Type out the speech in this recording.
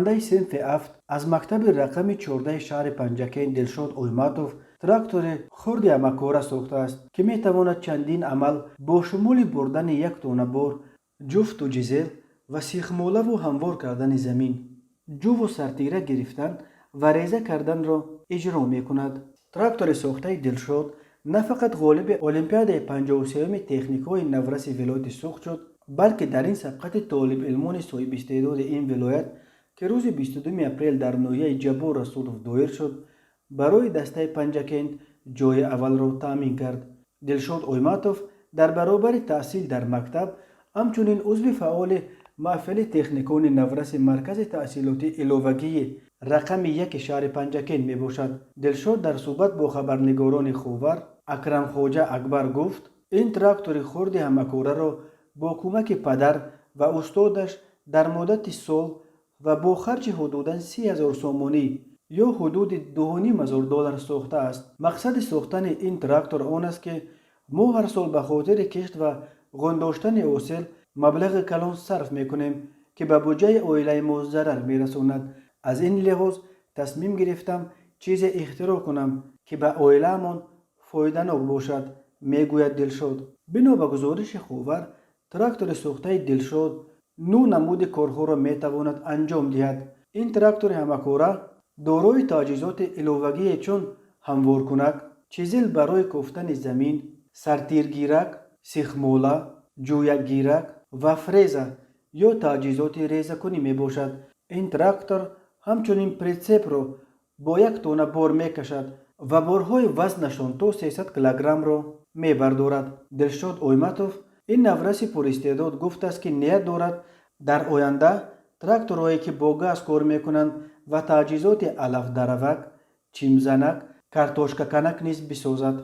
Хонандаи синфи ҳафт аз мактаби рақами 14-и шаҳри Панҷакент Дилшод Ойматов трактори хурди ҳамакора сохтааст, ки метавонад чандин амал бо шумули бурдани як тонна бор, ҷуфту чизел ва сихмолаву ҳамвор кардани замин, ҷуву сартира гирифтан ва реза карданро иҷро мекунад. Трактори сохтаи Дилшод на фақат ғолиби олимпиадаи 53-юми техникҳои навраси вилояти Суғд шуд, балки дар ин сабқати толибилмони соҳибистеъдоди ин вилоят, ки рӯзи 22 апрел дар ноҳияи Ҷаббор Расулов доир шуд, барои дастаи Панҷакент ҷойи аввалро таъмин кард. Дилшод Ойматов дар баробари таҳсил дар мактаб ҳамчунин узви фаъоли маҳфили техникони навраси маркази таҳсилоти иловагии рақами яки шаҳри Панҷакент мебошад. Дилшод дар суҳбат бо хабарнигорони Ховар Акрамхоҷа Акбар гуфт, ин трактори хурди ҳамакораро бо кӯмаки падар ва устодаш дар муддати сол ва бо харҷи ҳудудан 30 000 сомонӣ ё ҳудуди 2,5 ҳазор доллар сохтааст. Мақсади сохтани ин трактор он аст, ки мо ҳар сол ба хотири кишт ва ғундоштани ҳосил маблағи калон сарф мекунем, ки ба буҷаи оилаи мо зарар мерасонад. Аз ин лиҳоз тасмим гирифтам чизе ихтироъ кунам, ки ба оилаамон фоиданок бошад, мегӯяд Дилшод. Бино ба гузориши Ховар, трактори сохтаи Дилшод нӯ намуди корҳоро метавонад анҷом диҳад. Ин трактори ҳамакора дорои таҷҳизоти иловагие чун ҳамворкунак, чизел барои кофтани замин, сартиргирак, сихмола, ҷӯякгирак ва фреза ё таҷҳизоти резакунӣ мебошад. Ин трактор ҳамчунин прицепро бо як тонна бор мекашад ва борҳои вазнашон то 300 килограммро мебардорад. Дилшод Ойматов, ин навраси пуристеъдод, гуфтааст, ки ният дорад дар оянда тракторҳое, ки бо газ кор мекунанд, ва таҷҳизоти алафдаравак, чимзанак, картошкаканак низ бисозад.